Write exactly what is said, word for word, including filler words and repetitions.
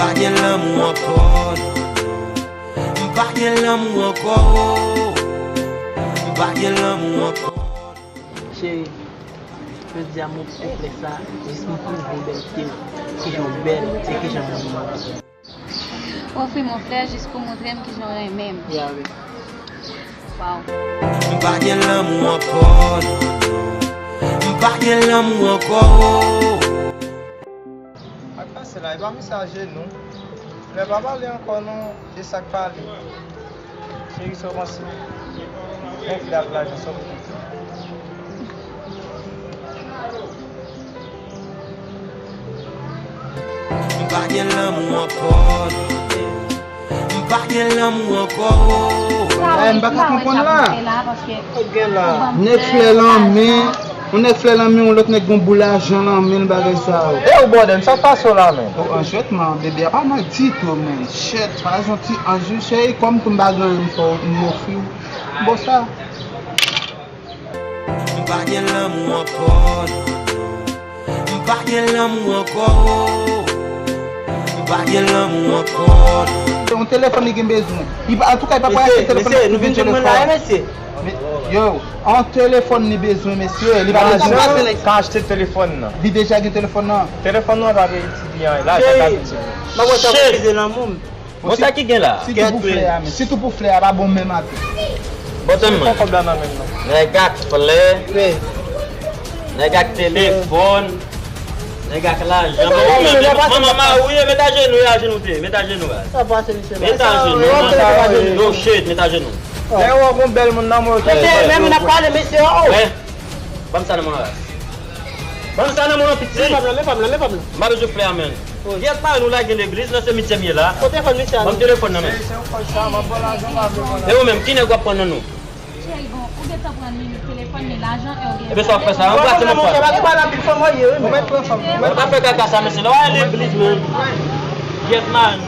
Pa gen lanmou ankò, non. M pa gen lanmou ankò, oh. M pa gen lanmou ankò, non. Cheri, jodi a m ofri w flè sa, jis pou m pwouve w bèlte w, kijan w bèl, e kijan m renmen w. Ofri m yon flè jis pou montre m kijan w renmen m. Ya wi. Waw. M pa gen lanmou ankò, non. M pa gen lanmou ankò, oh. Ak pase la, e pa misye ajenou. Flè pa pale ankò non, se sa k pale. Cheri, sa w panse? Men flè ak lajan, sa w pou di? M pa gen lanmou ankò, non. M pa gen lanmou ankò, oh. Sa m pa ka konprann la. Nèg flè lan men, yon nèg flè lan men, yon lòt nèg gon boul lajan lan men l, bagay sa yo. E ou bòdèm, sa k pase w la menm? O, an jwèt man, bebe a pa mal ditou menm. Shit, pa janti anjou cheri, kòm tou m pa gen anyen m fè w, m ofri w. Bon sa. M pa gen lanmou ankò, non. M pa gen lanmou ankò, oh. M pa gen lanmou ankò, non. Se yon telefòn li gen bezwen. Li pa, antouka, li pa pral achte telefòn. Mesye, nou vin jwenn mwen la, mesye. Yo, yon telefòn li bezwen, mesye. Li pa bezwen. Lajan ka achte telefòn nan. Li deja gen telefòn nan. Telefòn nan pa pe itilize anyen. Lajan ka itilize. M ap wè sa pou itilize lanmou m. Bon, sa ki gen la? Sitou pou flè a, men. Sitou pou flè a, pa bon menm ate. Bon, tann mwen. Nèg ak flè. Nèg ak telefòn. Nèg ak lajan. Manman, manman, manman, wi, met ajenou, ajenou te, met ajenou, baz. Met ajenou, manman. No shit, met ajenou. Lè w wè gon bèl moun nan mwen. Mesye, men moun ap pale, mesye, oh. Ban m sa nan mwen la. Ban m sa nan mwen, piti. Men pa m nan, men pa m nan, men pa m nan. M pa bezwen flè a, menn. Gyèt, pa nou lage legliz nan simityè m ye la. Kote fòn misye a? Ban m telefòn nan, men. E ou menm, ki nèg w ap pran nan nou? Cheri, bon, ou gentan pran li, telefòn li, lajan, e ou gen. Ebyen, sa w ap fè sa? Ou gate mon frè. Ou pa fè kaka sa, mesye. Lè w al legliz, menn. Gyèt, man.